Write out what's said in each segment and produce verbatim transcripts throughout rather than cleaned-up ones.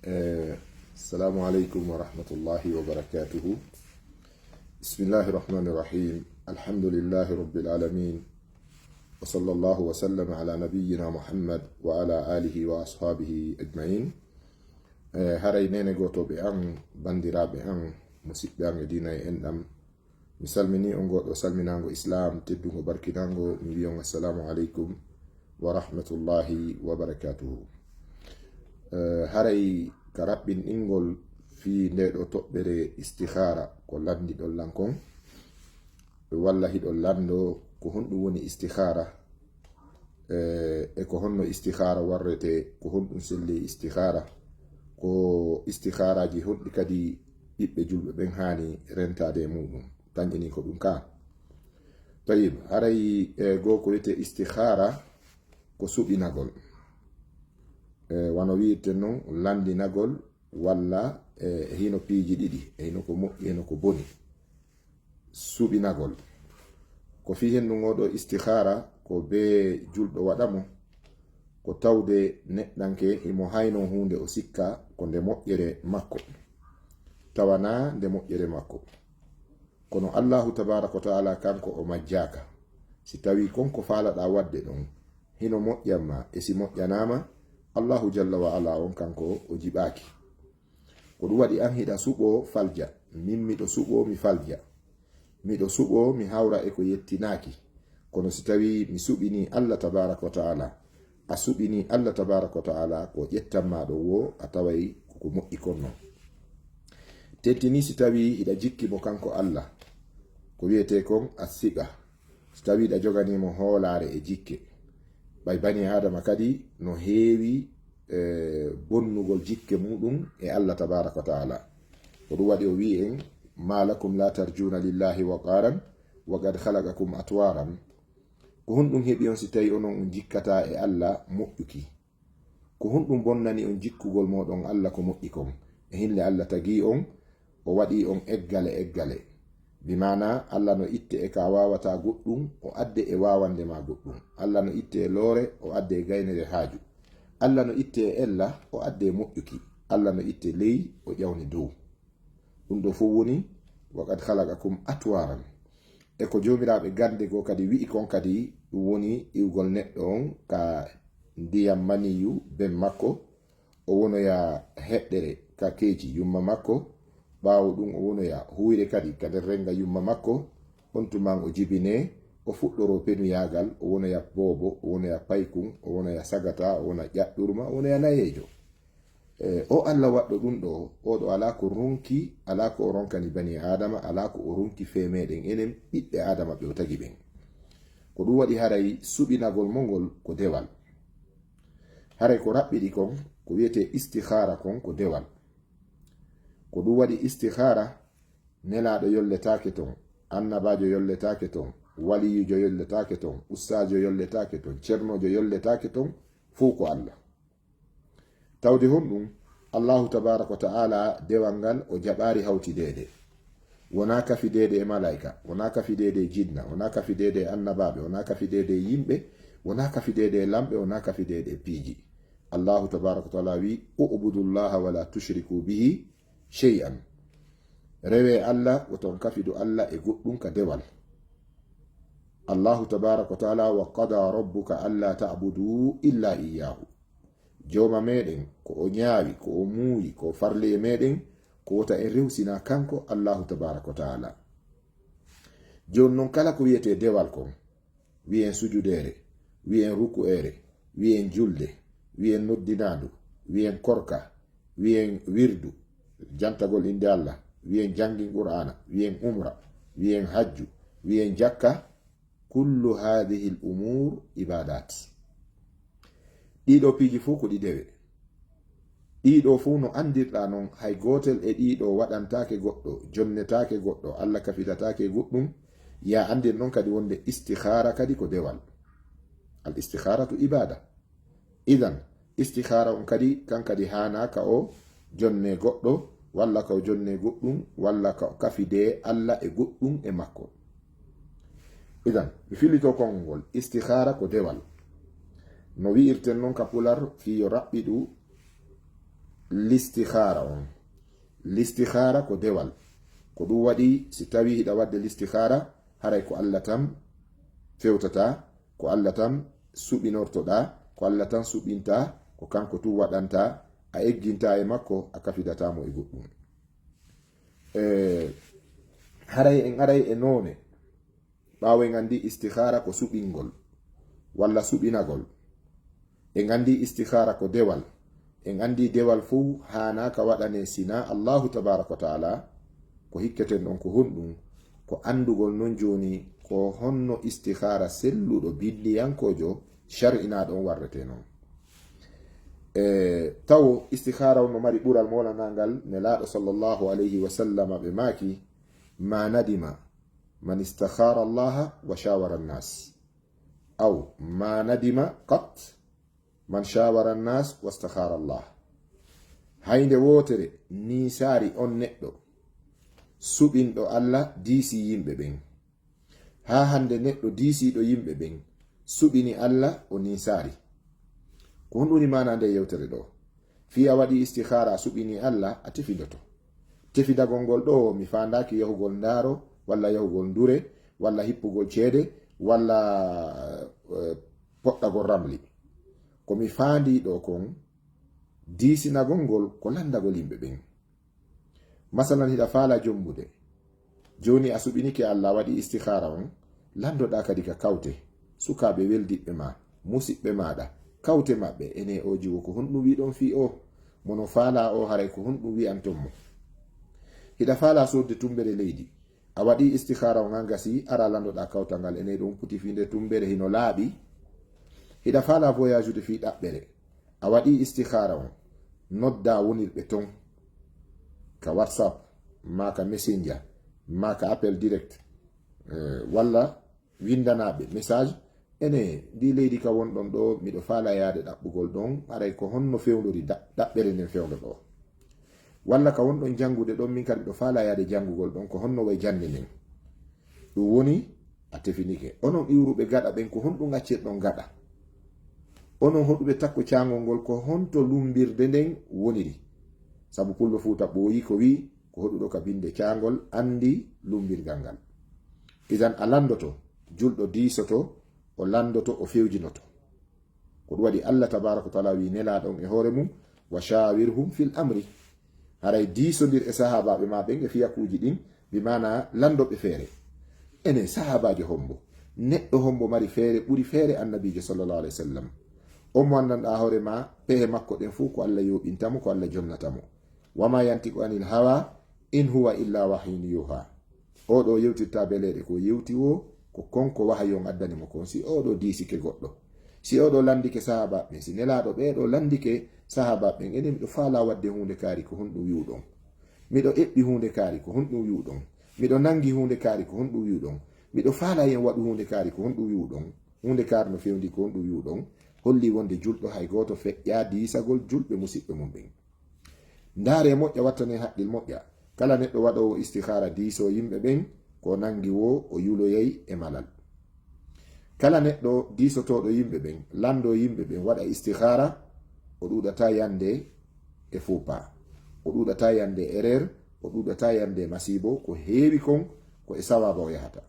Eh, Assalamu alaikum wa rahmatullahi wa barakatuhu. Bismillahi rahmani rahim. Alhamdulillahi rabbil alamin. Wa sallallahu wa sallam ala nabiyyina Muhammad wa ala alihi wa ashabihi ajma'in. Eh, haray nene gotoɓe an, bandiraɓe an, musiɓɓe an e dina e enɗam. Mi salmini on goɗɗo salminango Islam, teddungo, barkinango, mi wi'on assalamu alaikum wa rahmatullahi wa barakatuhu. Eh, haray ka raɓɓinɗingol fii nde ɗo toɓɓere istikhara, ko landiɗon lan kon, walla hiɗon lando ko honɗum woni istikhara, eh, e ko honno istikhara warrete, ko honɗum selli istikhara, ko istikharaji honɗi kadi ɓiɓɓe julɓe ɓen haani rentaade e muɗum. Tanƴini ko ɗum ka. Tayyib, haray, eh, goo ko wiyetee istikhara ko suɓinagol. Eh, wano wi'irten non, landinagol walla, eh, hino piiji ɗiɗi, e hino ko moƴƴi, hino ko boni. Suɓinagol. Ko fii hen ɗum oo ɗoo istikhara, ko bee julɗo waɗa mo, ko tawde neɗɗanke himo haynoo huunde o sikka ko nde moƴƴere makko. Tawa naa nde moƴƴere makko. Kono Allahu tabaraka wa ta'ala kanko o majjaaka. Si tawii kon ko faalaɗaa waɗde ɗon, hino moƴƴan ma, e si moƴƴanaama, Allahu jalla wa ala on kanko o jiɓaaki. Ko ɗum waɗi an hiɗa suɓoo falja, min miɗo suɓoo mi falja. Miɗo suɓoo mi hawra e ko yettinaaki. Kono si tawii mi suɓinii Allah tabaraka wa ta'ala, a suɓinii Allah tabaraka wa ta'ala, ko ƴettan ma ɗon woo a taway ko ko moƴƴi kon non. Tentinii si tawii hiɗa jikki mo kanko Allah, ko wiyetee kon assiqa. Si tawii hiɗa joganii mo hoolaare e jikke. Ɓay banii Aadama kadi no heewi, eh, bonnugol jikke muɗum e Allah tabaraka wa ta'ala. Ko ɗum waɗi o wi'i en, "Ma lakum la tarjuna lillahi waqaran wa qad khalaqakum atwaran." Ko honɗum heɓi on si tawii onon on jikkataa e Allah moƴƴuki? Ko honɗum bonnani on jikkugol mooɗon Allah ko moƴƴi kon? E hinle Allah tagii on, o waɗii on eggale eggale. Bi maanaa, Allah no itte e ka waawataa goɗɗum, o adde e waawande ma goɗɗum. Allah no itte e loore, o adde e gaynere haaju. Allah no itte e ella, o adde e moƴƴuki. Allah no itte ley, o ƴawni dow. Ɗum ɗoo fow woni, "Wa qad khalaqakum atwaran." E ko joomiraaɓe gannde goo kadi wi'i kon kadi, ɗum woni iwgol neɗɗo on ka ndiyam maniyu ben makko, o wonoya heɗɗere ka keeci yumma makko, ɓaawo ɗum o wonoya huyre kadi ka nder rennga yumma makko, on tuman o jibinee, o fuɗɗoroo penuyaagal, o wonoya boobo, o wonoya paykun, o wonoya sagata, o wona ƴaɗɗurma, o wonoya nayeejo. Eh, o Allah waɗɗo ɗum ɗoo, oo ɗoo alaa ko ronki, alaa ko o ronkani banii Aadama, alaa ko o ronki fee meɗen enen ɓiɓɓe Aadama ɓe o tagi ɓen. Ko ɗum waɗi haray suɓinagol mo ngol ko dewal. Haray ko raɓɓiɗi kon, ko wiyetee istikhara kon ko dewal. Ko ɗum waɗi istikhara, Nelaaɗo yolletaake ton, Annabaajo yolletaake ton, Waliyuujo yolletaake ton, Ustaajo yolletaake ton, Cernoojo yolletaake ton, fow ko Allah. Tawde honɗum? Allahu tabaraka wa ta'ala dewal ngal o jaɓaari hawtideede. Wonaa kafideede e malaa'ika, wonaa kafideede e jinna, wonaa kafideede e annabaaɓe, wonaa kafideede e yimɓe, wonaa kafideede e lamɓe, wonaa kafideede e piiji. Allahu tabaraka wa ta'ala wi'i, "U'budullaha wa la tushriku bihi shay'an." Rewee Allah, woto on kafidu Allah e goɗɗum ka dewal. Allahu tabaraka wa ta'ala, "Wa qada rabbuka alla ta'budu illa iyyahu." Jooma meɗen, ko o ñaawi, ko o muuyi, ko o farli e meɗen, ko wota en rewsina kanko Allahu tabaraka wa ta'ala. Jooni non, kala ko wiyetee dewal kon, wi'en sujudeere, wi'en ruku'eere, wi'en julde, wi'en noddinaandu, wi'en korka, wi'en wirdu, jantagol innde Allah, wi'en janngin Qur'aana, wi'en umra, wi'en hajju, wi'en jakka, kullu haadihil umuur ibaadaat. Ɗii ɗoo piiji fow ko ɗi dewe. Ɗii ɗoo fow no anndirɗaa non, hay gootel e ɗii ɗoo waɗantaake goɗɗo, jonnetaake goɗɗo, Allah kafidataake e goɗɗum. Yaa anndir non kadi wonde istikhaara kadi ko dewal. Al istikhaaratu ibaada. Idan, istikhaara on kadi, kan kadi haanaa ka o jonnee goɗɗo, walla ka o jonnee goɗɗum, walla ka o kafidee Allah e goɗɗum e makko. Idan, mi fillitoo konngol ngol, istikhaara ko dewal. No wi'irten non ka pular, fii yo raɓɓiɗu, Listihaara on. Listihaara ko dewal. Ko ɗum waɗi, si tawii hiɗa waɗde listihaara, haray ko Alla tan fewtataa, ko Alla tan suɓinortoɗaa, ko Alla tan suɓintaa, ko kanko tun waɗantaa, a eggintaa e makko, a kafidataa mo e goɗɗum. E, haray en aray e noone. Ɓaawo en anndi istihaara ko suɓingol, walla suɓinagol. En anndi istihaara ko dewal. En anndi dewal fow haanaaka waɗanee sinaa Allaahu tabaaraka wa taala. Ko hikketen ɗon ko honɗum? Ko anndugol non jooni ko honno istihaara selluɗo binniyankoojo shar'inaaɗo on warretee non. E, tawo istihaara on no mari ɓural moolanangal Nelaaɗo sallallahu alayhi wa sallam ɓe maaki, "Ma nadima man istakhara Allaha wa shawara an-nas." Aw, "Ma nadima qat man shawara an-nas wa istakhara Allah." Haynde wootere niisaari on neɗɗo suɓinɗo Alla diisi yimɓe ɓen. Haa hannde neɗɗo diisiiɗo yimɓe ɓen suɓini Alla o niisaari. Ko honɗum woni maana nde yewtere ɗo? Fii a waɗi istihaara a suɓini Alla, a tefidoto. Tefidagol ngol ɗo, mi faandaaki yahugol ndaaro, walla yahugol ndure, walla hippugol ceede, walla, eh, poɗɗagol ramli. Ko mi faandii ɗo kon, diisinagol ngol ko lanndagol yimɓe ɓen. Masalan, hiɗa faalaa jombude. Jooni a suɓinike Alla, a waɗi istihaara on, lanndoɗaa kadi ka kawte, sukaaɓe weldiɓɓe maa, musiɓɓe maaɗa, kawte maɓɓe, enee oo jiwo ko honɗum wi'ɗon fii oo? Mo no faalaa oo haray ko honɗum wi'anton mo? Hiɗa faalaa soodde tummbere leydi, a waɗi istihaara on, an gasii, araa lanndoɗaa kawtal ngal, enee ɗum poti fii nde tummbere hino laaɓi? Hiɗa faalaa voyageude fii ɗaɓɓere, a waɗi istihaara on, noddaa wonirɓe ton ka WhatsApp, maa ka Messenger, maa ka appel direct, eh, walla winndanaa ɓe message, enee, ndii leydi ka wonɗon ɗoo, miɗo faalaa yaade ɗaɓɓugol ɗon, aray ko honno fewndori da-, ɗaɓɓere nden fewndo ɗoo? Walla ka wonɗon janngude ɗon, min kadi miɗo faalaa yaade janngugol ɗon, ko honno way jannde nden? Ɗum woni, a tefinike. Onon iwruɓe gaɗa ɓen, ko honɗum accirɗon gaɗa? Onon hoɗuɓe takko caangol ngol, ko honto lummbirde nden woniri? Sabu Pullo Fuuta ɓooyii ko wi'i, ko hoɗuɗo ka binnde caangol anndi lummbirgal ngal. Idan a lanndoto, julɗo diisoto, o lanndoto, o fewjinoto. Ko ɗum waɗi Alla tabaaraka wa taala wi'i Nelaaɗo on e hoore mum, "Wa shaawirhum fil amri." Haray diisondir e sahaabaaɓe maa ɓen e fiyakuuji ɗin, bi maanaa lanndoɓe feere. Enee, sahaabaajo hombo, neɗɗo hombo mari feere ɓuri feere Annabiijo sallallahu alayhi wa sallam? On mo anndanɗaa hoore maa, pehe makko ɗen fow ko Alla yooɓinta mo, ko Alla jonnata mo. "Wa ma yantiqu anil hawa, in huwa illa wahyun yuha." Oo ɗoo yewtirtaa beleeɗe ko yewti woo, ko kon ko wahayu on addani mo kon. Si oo ɗoo diisike goɗɗo, si oo ɗoo lanndike sahaabaaɓe ɓen, si Nelaaɗo ɓee ɗoo lanndike sahaabaaɓe ɓen, enee, miɗo faalaa waɗde huunde kaari, ko honɗum wi'uɗon? Miɗo eɓɓi huunde kaari, ko honɗum wi'uɗon? Miɗo nanngi huunde kaari, ko honɗum wi'uɗon? Miɗo faalaa yen waɗu huunde kaari, ko honɗum wi'uɗon? Huunde kaari no fewndi, ko honɗum wi'uɗon? Hollii wonde julɗo hay gooto feƴƴaa diisagol julɓe musiɓɓe mum ɓen. Ndaaree moƴƴa, wattanee haqqil moƴƴa. Kala neɗɗo waɗoowo istihaara diisoo yimɓe ɓen, ko o nanngi woo, o yuloyay e malal. Kala neɗɗo diisotooɗo yimɓe ɓen, lanndoo yimɓe ɓen, waɗa istihaara, o ɗuuɗataa yande e faux pas, o ɗuuɗataa yande e erreur, o ɗuuɗataa yande e masiibo, ko heewi kon, ko e sawaaba o yahata.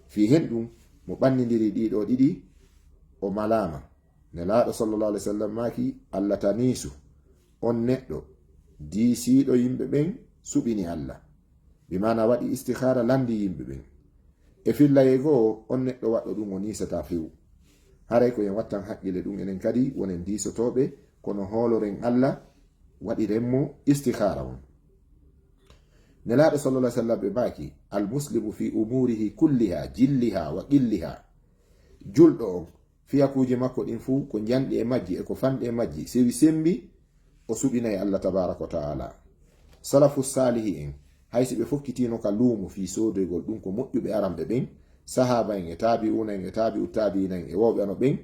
Fii hen ɗum, mo ɓannindiri ɗii ɗoo ɗiɗi, o malaama. Nelaaɗo sallallahu alayhi wa sallam maaki, "Alla taniisu, on neɗɗo diisiiɗo yimɓe ɓen suɓini Alla." Bi maana waɗi istihaara, lanndii yimɓe ɓen. E fillayee goo, on neɗɗo waɗɗo ɗum o niisataa few. Haray ko en wattan haqqille ɗum enen kadi, wonen diisotooɓe, kono hooloren Alla, waɗiren mo istihaara on. Nelaaɗo sallallahu alayhi wa sallam ɓe maaki, "Al muslimu fi umurihi kulliha, jilliha wa qilliha." Julɗo on, fiyakuuji makko ɗin fuu, ko njanɗi e majji e ko fanɗi e majji, sewi sembi, o suɓinay Alla tabaaraka wa ta'ala. Salafu saalihi en, hay si ɓe fokkitiino ka luumo fii soodoygol ɗum ko moƴƴuɓe aranɓe ɓen, sahaaba en e taabi'uuna en e taabi'u taabi'iina en e wowɓe ano ɓen,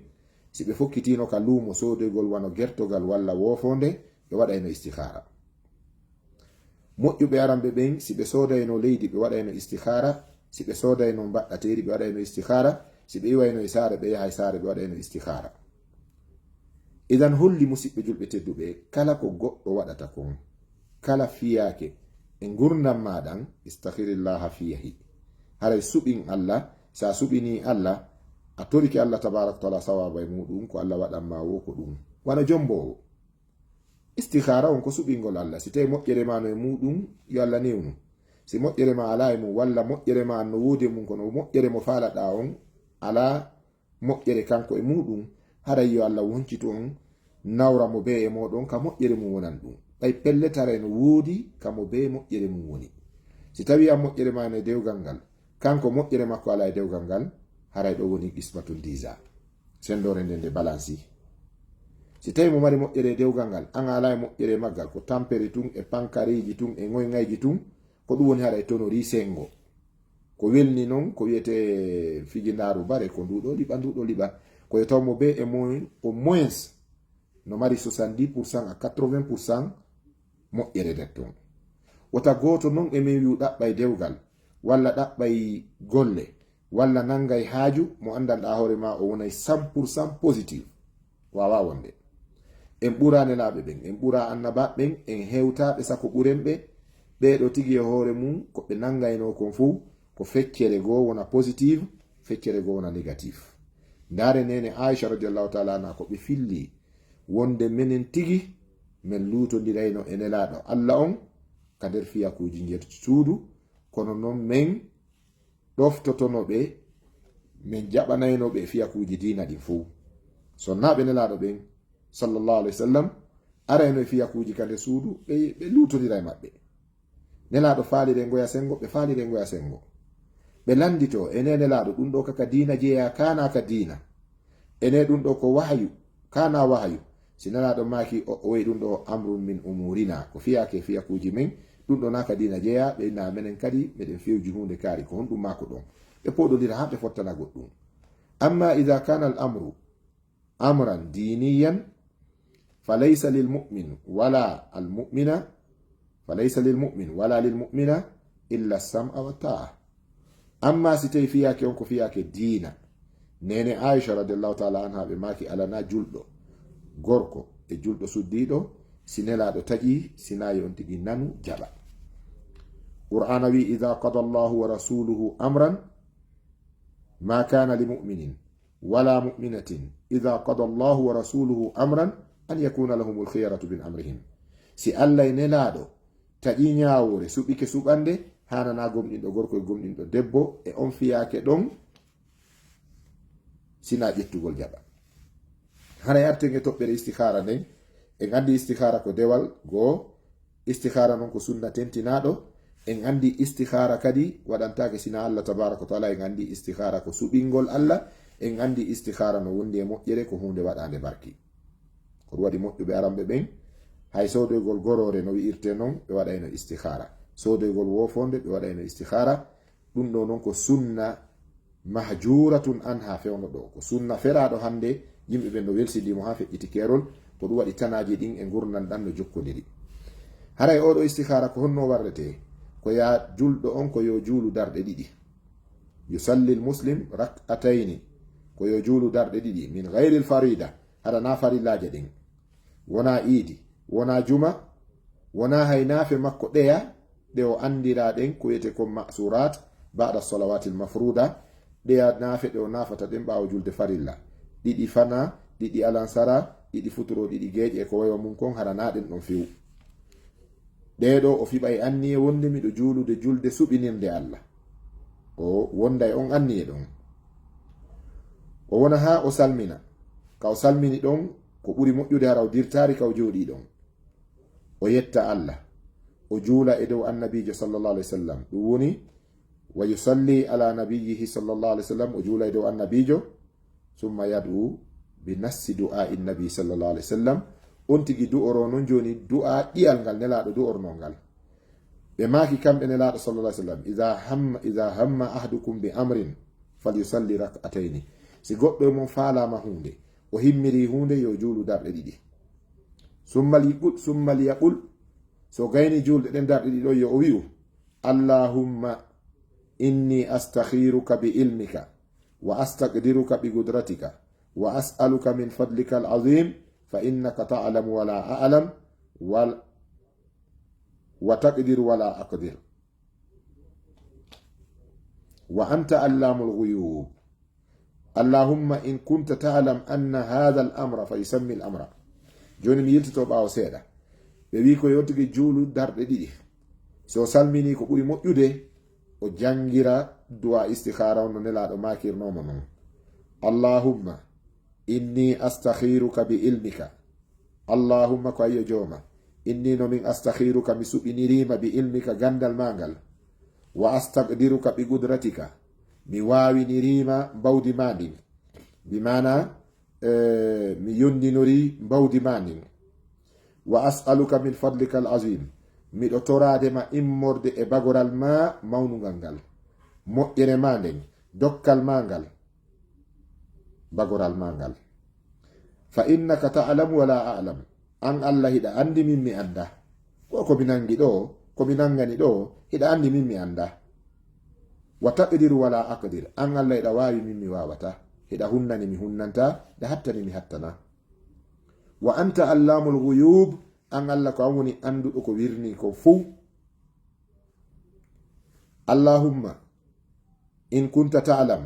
si ɓe fokkitiino ka luumo soodoygol wano gertogal walla woofoonde, ɓe waɗayno istihaara. Moƴƴuɓe aranɓe ɓen, si ɓe soodayno leydi, ɓe waɗayno istihaara. Si ɓe soodayno mbaɗɗateeri, ɓe waɗayno istihaara. Si ɓe iwayno e saare, ɓe yaha e saare, ɓe waɗayno istihaara. Idan holli, musiɓɓe julɓe tedduɓe, kala ko goɗɗo waɗata kon, kala fiyaake e ngurndan maa ɗan, istakhirillaha fiyahi. Haray suɓin Allah, si a suɓinii Allah, a torike Allah tabaraka wa taala sawaba e muɗum, ko Allah waɗan maa wo ko ɗum. Wano jomboowo. Istikhara on ko suɓingol Allah. Si tawi moƴƴere maa no e muɗum, yo Allah newnu. Si moƴƴere maa alaa e mum, walla moƴƴere maa no woodi e mum, kono moƴƴere mo faalaɗaa on alaa moƴƴere kanko e muɗum, haray yo Allah woncitu on, nawra mo bee e mooɗon ka moƴƴere mum wonan ɗum. Ɓay pellet haray no woodi ka mo bee moƴƴere mum woni. Si tawi an moƴƴere maa no e dewgal ngal, kanko moƴƴere makko alaa e dewgal ngal, haray ɗo woni qismatun diza. Sendoore nden nde balansi. Si tawi mo mari moƴƴere e dewgal ngal, an alaa e moƴƴere e maggal, ko tampere tun e pankareeji tun e ŋoyŋayji tun, ko ɗum woni haray tonorii sengo. Ko welni non, ko wiyetee fijindaaru bare, ko nduɗo liɓa, nduɗo liɓa. Ko yo taw mo bee e moyen, au moins, no mari soixante-dix pour cent à quatre-vingts pour cent moƴƴere nder ton. Wota gooto non e men wi'u ɗaɓɓay dewgal, walla ɗaɓɓay golle, walla nangay haaju, mo anndanɗaa hoore maa o wonay cent pour cent positif. Waawaa wonde. En ɓuraa nelaaɓe ɓen, en ɓuraa annabaaɓe ɓen, en hewtaa ɓe sako ɓuren ɓe. Ɓee ɗoo tigi e hoore mum, ko ɓe nangaynoo kon fow, ko feccere goo wona positif, feccere goo wona négatif. Ndaare neene Aisha radiyallahu taala anha ko ɓe filli, wonde menen tigi men luutondirayno e Nelaaɗo Allah on ka nder fiyakuuji nder suudu, kono non men ɗoftotono ɓe, men jaɓanayno ɓe fiyakuuji diina ɗin fow. Sonnaaɓe Nelaaɗo ɓen, sallallahu alayhi wa sallam, arayno e fiyakuuji ka nder suudu, ɓe, ɓe luutondira e maɓɓe. Nelaaɗo faalire ngoya sengo, ɓe faalire ngoya sengo. Ɓe lanndito, ene Nelaaɗo, ɗum ɗo ka, ka diina jeyaa, kaana ka diina? Ene ɗum ɗo ko wahayu, kaana wahayu? Si Nelaaɗo maaki, o, o wi'i ɗum ɗo amrun min umurina, ko fiyaake fiyakuuji men, ɗum ɗo naa ka diina jeyaa, ɓe inna menen kadi, meɗen fewji huunde kaari, ko honɗum maako ɗon? Ɓe pooɗondira haa ɓe fottana goɗɗum. Amma idha kana al amru amran diniyan, falaysa lil mu'min wala al mu'mina, falaysa lil mu'min wala lil mu'mina illa sam'a wa ta'a. Amma si tawi fiyaake on ko fiyaake diina, neene Aisha radiyallahu taala anha ɓe maaki, alanaa julɗo, gorko e julɗo suddiiɗo, si Nelaaɗo taƴi, sinaa yo on tigi nanu jaɓa. Qur'aana wi, idha qada Allahu wa rasuluhu amran, ma kana li mu'minin wala mu'minatin idha qada Allahu wa rasuluhu amran an yakuna lahumul khiyaratu min amrihim. Si Allah e Nelaaɗo taƴi ñaawoore, suɓike suɓande, haananaa gomɗinɗo gorko e gomɗinɗo debbo e on fiyaake ɗon, sinaa ƴettugol jaɓa. Haray arten e toɓɓere istihara nden, en anndi istihara ko dewal goo, istihara non ko sunna tentinaaɗo. En anndi istihara kadi waɗantaake sinaa Allah tabaraka wa taala, en anndi istihara ko suɓingol Allah, en anndi istihara no wondi e moƴƴere, ko huunde waɗaande barki. Ko ɗum waɗi moƴƴuɓe aranɓe ɓen, hay soodoygol goroore no wi'irtee non, ɓe waɗayno istihara. Soodoygol woofoonde, ɓe waɗayno istihara. Ɗum ɗo non ko sunna mahjuratun anha fewndo ɗo. Ko sunna feraaɗo hannde, yimɓe ɓen no welsidi mo haa feƴƴiti keerol, ko ɗum waɗi tanaaji ɗin e ngurndan ɗan no jokkondiri. Haray oo ɗo istihara ko honno warretee? Ko yaa julɗo on ko yo juulu darɗe ɗiɗi. Yusalli al-muslim rak'atayni, ko yo juulu darɗe ɗiɗi, min ghayril farida, hara naa farillaaje ɗen. Wonaa iidi, wonaa juma, wonaa hay naafe makko ɗeya, ɗe o anndiraa ɗen, ko wiyetee kon ma'surat, ba'da salawatil mafruda, ɗeya naafe ɗe o naafata ɗen ɓaawo julde farilla. Ɗiɗi fanaa, ɗiɗi alansara, ɗiɗi futuro, ɗiɗi geeƴe, e ko way wa mun kon, hara naa ɗen ɗon few. Ɗee ɗoo o fiɓay anniye wonde miɗo juulude julde suɓinirnde Allah. O wonday on anniye ɗon. O wona haa o salmina. Ka o salmini ɗon, ko ɓuri moƴƴude hara o dirtaali ka o jooɗii ɗon. O yetta Allah. O juula e dow Annabiijo sallallahu alayhi wa sallam. Ɗum woni, wa yusalli ala nabiyyihi sallallahu alayhi wa sallam, o juula e dow Annabiijo, summa yad'u bi nassi du'a'i nabi sallallahu alayhi wa sallam. On tigi du'oro non jooni du'a ɗiyal ngal Nelaaɗo du'ornoo ngal. Ɓe maaki kamɓe Nelaaɗo sallallahu alayhi wa sallam, "Idha hamma, idha hamma ahadukum bi amrin, falyusalli rak'atayni." Si goɗɗo e mon faalaama huunde, o himmiri huunde, yo juulu darɗe ɗiɗi. Summa liyaqul, summa liyaqul, so gayni juulde ɗen darɗe ɗiɗi ɗo, yo o wi'u, "Allahumma inni astakhiruka bi ilmika, wa astaqdiruka bi qudratika, wa as'aluka min fadlika al-azim, فإنك تعلم ولا أعلم، وال-، وتقدر ولا أقدر، وأنت علام الغيوب. اللهم إن كنت تعلم أن هذا الأمر، فيسمي الأمر. Jooni mi yiltoto ɓaawo seeɗa. Ɓe wi ko yo tigi juulu darɗe ɗiɗi. So salmini ko ɓuri moƴƴude, o jangira du'a istikhara on no Nelaaɗo maakirnoo mo non. اللهم إني أستخيرك بعلمك. اللهم ko ayyo jooma. إني no min أستخيرك mi suɓiniriima بعلمك ganndal maa ngal. وأستقدرك بقدرتك mi waawiniriima mbawdi maa ndin. Bi maana, eh, mi yondinori mbawdi maa ndin. وأسألك من فضلك العظيم. Miɗo toraade ma immorde e bagoral maa mawnungal ngal. Moƴƴere maa nden, dokkal maa ngal, bagoral maa ngal. فإنك تعلم ولا أعلم. An Allah hiɗa anndi min mi annda. Ko ko mi nangi ɗo, ko mi nangani ɗo, hiɗa anndi min mi annda. وتقدر ولا أقدر. An Allah hiɗa waawi min mi waawata. Hiɗa hunnani mi hunnanta, hiɗa hattani mi hattana. وأنت علام الغيوب. An Allah ko an woni annduɗo ko wirnii ko fow. اللهم إن كنت تعلم.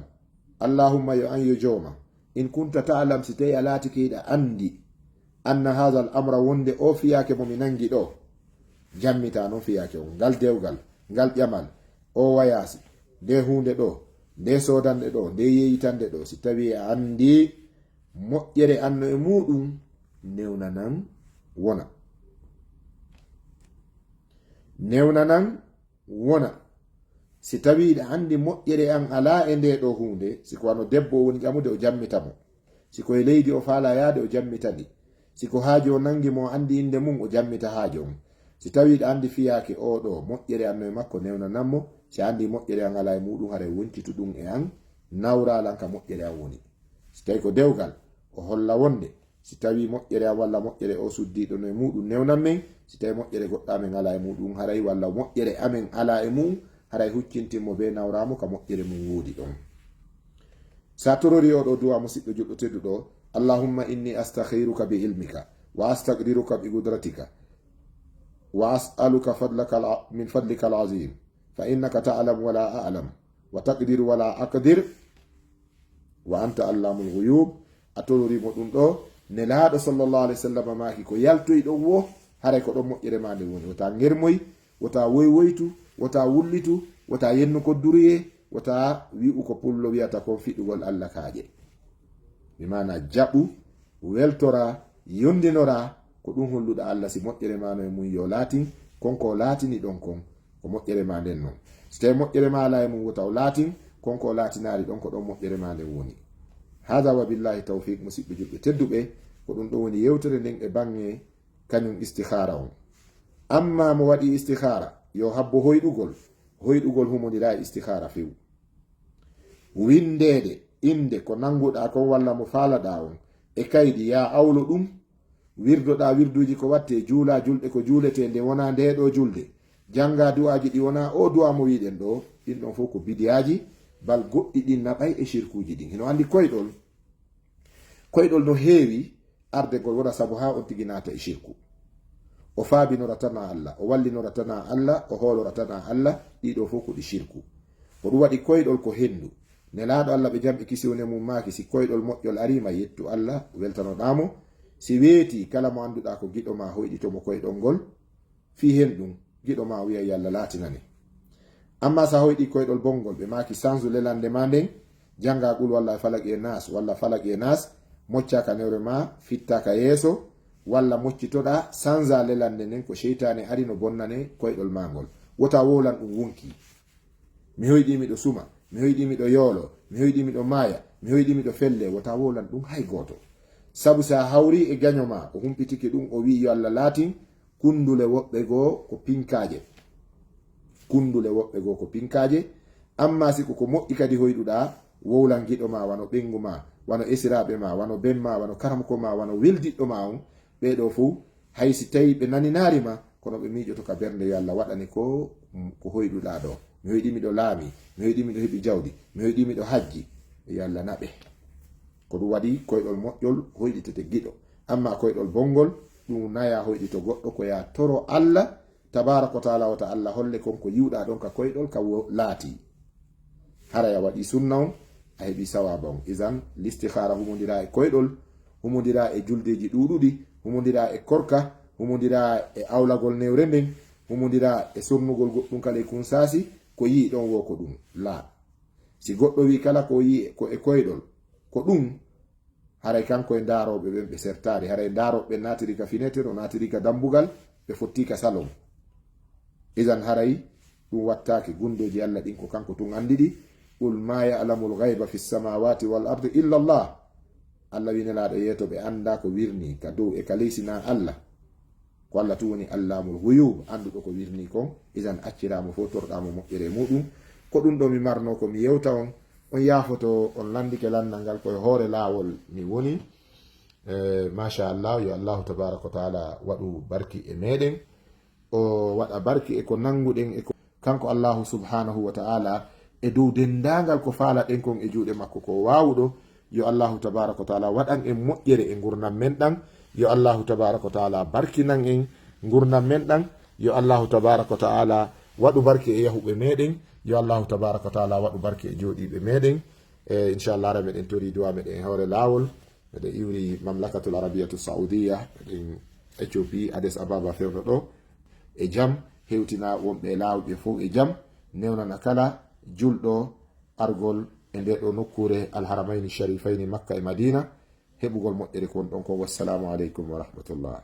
Allahumma yo an yo jooma. إن كنت تعلم, si tawi a laatike hiɗa anndi, أن هذا الأمر, wonde o fiyaake mo mi nangi ɗo, jammita non fiyaake on, ngal dewgal, ngal ƴamal, o wayaasi, nde huunde ɗo, nde soodanɗe ɗo, nde yeeyitande ɗo, si tawi a anndi moƴƴere an no e muuɗum, newnanan wona. Newnanan wona. Si tawi hiɗa anndi moƴƴere an alaa e nde ɗo huunde, si ko wano debbo o woni ƴamude, o jammita mo. Si ko e leydi o faala yaade, o jammita ndi. Si ko haaju o nangi mo, o anndi innde mum, o jammita haaju on. Si tawi hiɗa anndi fiyaake o ɗo, moƴƴere an no e makko, newnanan mo. Si a anndi moƴƴere an alaa e muuɗum, haray woncitu ɗum e an, nawra lan ka moƴƴere an woni. Si tawi ko dewgal, o holla wonde, si tawi moƴƴere am walla moƴƴere o suddiiɗo no e muuɗum newnan men, si tawi moƴƴere goɗɗo amen alaa e muuɗum haray, walla moƴƴere amen alaa e mum haray, huccintin mo bee nawra mo ka moƴƴere mum woodi ɗon. Sa torori o ɗo du'a, musiɗɗo julɗo tedduɗo, اللهم إني أستخيرك بعلمك وأستقدرك بقدرتك وأسألك فضلك الع-، من فضلك العظيم، فإنك تعلم ولا أعلم، وتقدر ولا أقدر، وأنت علام الغيوب. A torori mo ɗum ɗo, Nelaaɗo sallallahu alayhi wa sallam maaki ko yaltoy ɗon wo, haray ko ɗon moƴƴere maa nden woni. Wota ŋermoy, wota woywoytu, wota wullitu, wota yennu ko duruyee, wota wi'u ko pullo wi'ata kon fiɗugol Allah kaaƴe. Bi maana jaɓu, weltora, yondinora, ko ɗum holluɗa Allah si moƴƴere maa no e mum yo laatin, kon ko o laatini ɗon kon, ko moƴƴere maa nden non. Si tawi moƴƴere maa alaa e mum wota o laatin, kon ko o laatinaali ɗon ko ɗon moƴƴere maa nden woni. Hada wa billahi tawfiq, musiɗɓe julɓe tedduɓe, ko ɗum ɗon woni yewtere nden e baŋŋe kañum istikhara on. Amma mo waɗi istikhara, yo habbo hoyɗugol, hoyɗugol humondira e istikhara few. Winndeede innde ko nannguɗaa kon walla mo faalaɗaa on e kaydi, yaa awlo ɗum, wirdoɗaa wirduuji ko wattee, juulaa julɗe ko juuletee nde wonaa ndee ɗoo julde, janngaa du'aaji ɗi wonaa oo du'aa mo wi'ɗen ɗoo, ɗin ɗon fof ko bidiyaaji, bal goɗɗi ɗin naɓay e sirkuuji ɗin. Hino anndi koyɗol, koyɗol no heewi arde ngol wona sabu haa on tigi naata e sirku. O faabinora tan Allah, o wallinora tan Allah, o hoolora tan Allah, ɗii ɗoo fof ko ɗi sirku. Ko ɗum waɗi koyɗol ko henndu. Nelaaɗo Allah ɓe jam e kisiwne mum maaki, si koyɗol moƴƴol ariima, yettu Allah, weltanoɗaa mo. Si weetii, kala mo annduɗaa ko giɗo maa, hoyɗito mo koyɗol ngol. Fii hen ɗum, giɗo maa wi'a yo Allah laatinane. Amma sa hoyɗi koyɗol bonngol, ɓe maaki sansu lelande maa nden, jannga qul walla falaq e nas, walla falaq e nas, moccaa ka newre maa, fittaa ka yeeso, walla moccitoɗaa, sansa lelande nden ko seytaane ari no bonnane koyɗol maa ngol. Wota wowlan ɗum wonki. Mi hoyɗi miɗo suma, mi hoyɗi miɗo yoolo, mi hoyɗi miɗo maaya, mi hoyɗi miɗo felle, wota wowlan ɗum hay gooto. Sabu sa hawri e gaño maa, o humpitike ɗum, o wi'i yo Allah laatin, kundule woɓɓe goo ko pinkaaje. Kundule woɓɓe goo ko pinkaaje. Amma si ko ko moƴƴi kadi hoyɗuɗaa, wowlan giɗo maa, wano ɓeyngu maa, wano esiraaɓe maa, wano ben maa, wano karamoko maa, wano weldiɗɗo maa on, ɓee ɗoo fow, hay si tawii ɓe naninaari ma, kono ɓe miijoto ka bernde yo Allah waɗane ko, ko hoyɗuɗaa ɗoo. Mi hoyɗi miɗo laamii, mi hoyɗi miɗo heɓi jawdi, mi hoyɗi miɗo hajji. Yo Allah naɓe. Ko ɗum waɗi koyɗol moƴƴol hoyɗitete giɗo. Amma koyɗol bonngol, ɗum naya hoyɗi to goɗɗo, ko ya toro Allah tabaraka wa taala, wata Allah holle kon ko yiwɗa ɗon ka koyɗol ka wo-, laati. Haray a waɗi sunna on, a heɓi sawaba on. Isan, listikhara humondira e koyɗol, humondira e juldeji ɗuɗuɗi, humondira e korka, humondira e awlagol newre nden, humondira e sornugol goɗɗum kala e kun sasi, ko yi ɗon wo ko ɗum. La. Si goɗɗo wi kala ko yi ko e koyɗol, ko ɗum, haray kanko e ndaarooɓe ɓen ɓe sertaali, haray ndaarooɓe ɓen naatiri ka finetir, o naatiri ka dambugal, ɓe fotti ka salon. Idan haray ɗum wattaake, gunndooji Allah ɗin ko kanko tun anndi ɗi. "Qul ma ya'lamul ghayba fis samawati wal ardi illa Allah." Allah wi Nelaaɗo yeeto ɓe annda ko wirni ka dow e ka leysi na Allah. Ko Allah tun woni Allamul Ghuyub, annduɗo ko wirni kon. Idan acciraamo fof, torɗaamo moƴƴere muɗum. Ko ɗum ɗo mi marno ko mi yewta on. On yaafoto on lanndike lanndal ngal, ko e hoore laawol mi woni. Eh, machallah, yo Allahu tabaraka wa taala waɗu barki e meɗen. O waɗa barki e ko nannguɗen e ko kanko Allahu subhanahu wa ta'ala e dow denndaangal ko faalaɗen kon e juuɗe makko ko waawuɗo. Yo Allahu tabaraka wa ta'ala waɗan en moƴƴere e ngurndan men ɗan. Yo Allahu tabaraka wa ta'ala barkinan en ngurndan men ɗan. Yo Allahu tabaraka wa ta'ala waɗu barki e yahuɓe meɗen. Yo Allahu tabaraka wa ta'ala waɗu barki e jooɗiiɓe meɗen. E inchallah, ara meɗen tori duwa meɗen e hoore laawol. Meɗen iwri Mamlakatul Arabiyatu Saudiya, meɗen Ethiopie, Addis Ababa fewndo ɗo. E jam, hewtina wonɓe e laawol ɓe fof e jam, newnana kala julɗo argol e nde ɗo nokkuure Alharamayni Sharifayni Makka e Madina, heɓugol moƴƴere ko won ɗon ko. Wassalamu aleykum wa rahmatullah.